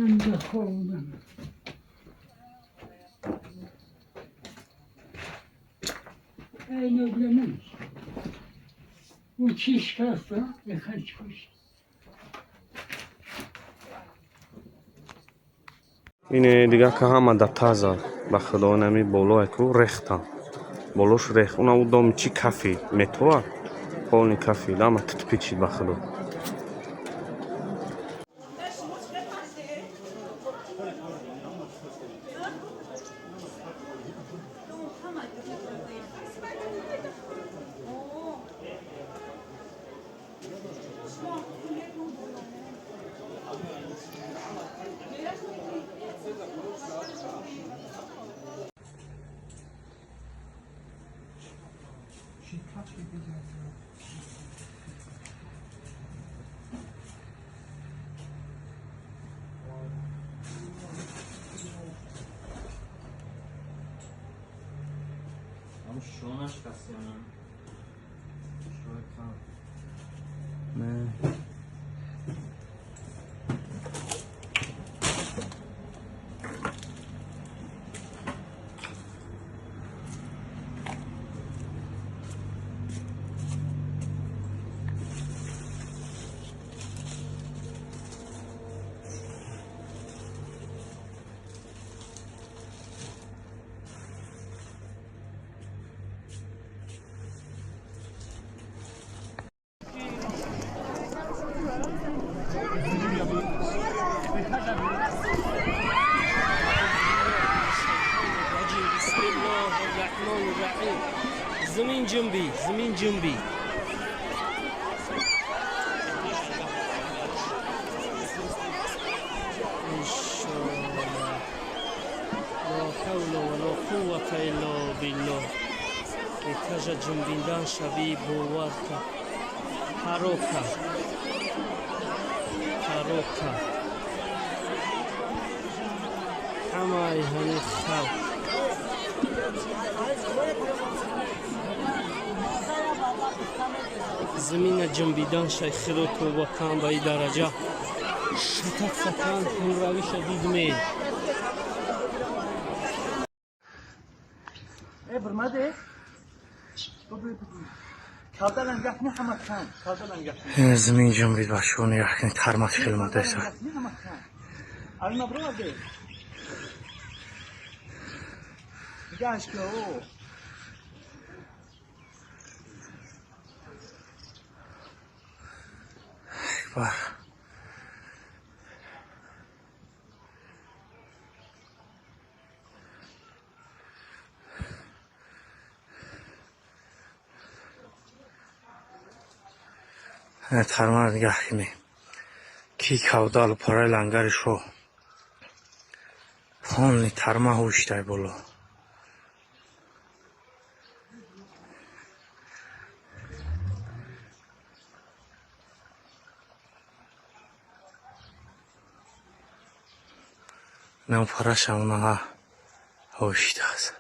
Инҷа хоб будам. Ай, оглянись. Учись как-то, я хочу. Ине дига ка ҳама да таза, ба худо, нами болое ку рехтам, болош рех, уна у доми чи кафи метова, полный кафи ама тутпичид, ба худо. Ҳамун шонаш касиана. Шои кам. Не. بسم الله الرحمن الرحیم. زمین جنبی، زمین جنبی. انشالله. لا حول ولا قوة إلا بالله. Этажа ҷунбиндан шавӣ, бовар ка, ҳарока ҳарока ҳамаи ҳамин халқ. Замина ҷунбидан шай, худо тоба кан, ба и дараҷа шатак сакан ҳамравиша дидме. Э, бурмаде? Калдалан гапни ҳама кан. Калдалан гапни. Замин ҷунбид, бачаҳо, нигоҳ кунед, тармак хелмадаеса. Гапни ҳама кан. Арина бромаде. Нигаш ки о. Бар тармаро нигоҳ кунед, ки кавдалу пораи лангари шоҳ, полный тарма ҳуштай боло. Нам парашам наҳа ҳошидааст.